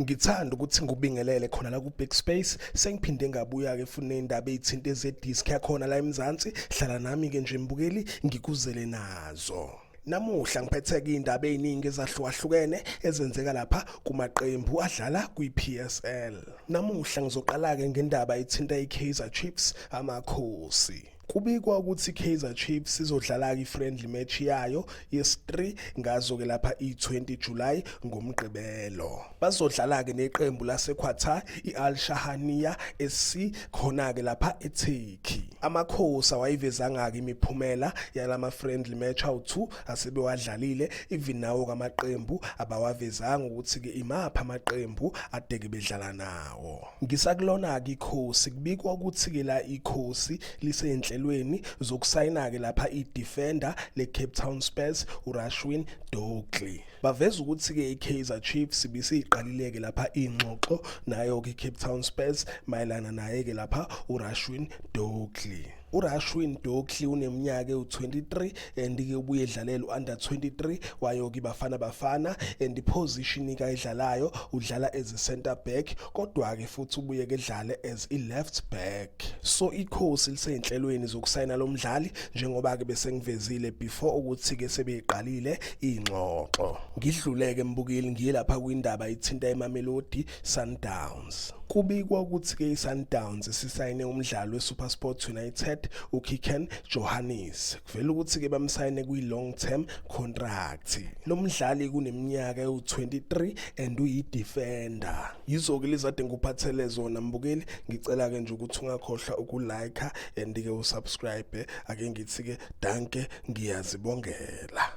Ngithanda ukuthi ngikubingelele khona la ku-Big Space. Sengiphinde ngabuya-ke futhi ney'ndaba ey'thinta ezediski yakhona la eMzansi. Hlala nami-ke nje mbukeli, ngikuzele nazo. Namuhla ngiphethe-ke iy'ndaba ey'ningi ezahlukahlukene ezenzeka lapha kumaqembu adlala kwi-PSL. Namuhla ngizoqala-ke ngendaba ethinta i-Kaizer Chiefs, Amakhosi. Kubikwa ukuthi iKaizer Chiefs izodlala-ke i-friendly match yayo yesi-3 ngazo-ke lapha i-20 July ngoMgqibelo. Bazodlala-ke neqembu laseQatar i-Al Shahaniya SC khona-ke lapha eTurkey. Amakhosi awayivezanga-ke imiphumela yalama friendly match awu-2 asebewadlalile, even nawo-ke amaqembu abawavezanga ukuthi-ke imaphi amaqembu adeke bedlala nawo. Ngisakulona-ke ikhosi, kubikwa ukuthi-ke la ikhosi lisey'nhlelweni zokusayina-ke lapha i-defender le-Cape Town Spurs uRushwin Dortley. Baveza ukuthi-ke i-Kaizer Chiefs ibisiyiqalile-ke lapha iy'ngxoxo nayo-ke i-Cape Town Spurs mayelana naye-ke lapha uRushwin Dortley. URushwin Dortley uneminyaka ewu-23 and-ke ubuye edlalela u-under 23 wayo-ke iBafana Bafana and i-position kayidlalayo udlala as a centre back, kodwa-ke futhi ubuye ke edlale as i-left back. So ikhosi lisey'nhlelweni zokusayina lo mdlali njengoba-ke besengivezile before ukuthi-ke sebeyiqalile iy'ngxoxo. Ngidluleke mbukeli ngiye lapha kwindaba ithinta iMamelodi Sundowns. Kubikwa ukuthi-ke i-Sundowns isisayine umdlali we-SuperSport United uKeagan Johannes. Kuvela ukuthi-ke bamsayine kwi-long term contract. Lo mdlali kuneminyaka ewu-23 and uyi-defender. Yizo-ke lezade ngikuphathele zona mbukeli, ngicela-ke nje ukuthi ungakhohlwa uku-like and-ke u-subscribe. Ake ngithi-ke dankie, ngiyazibongela.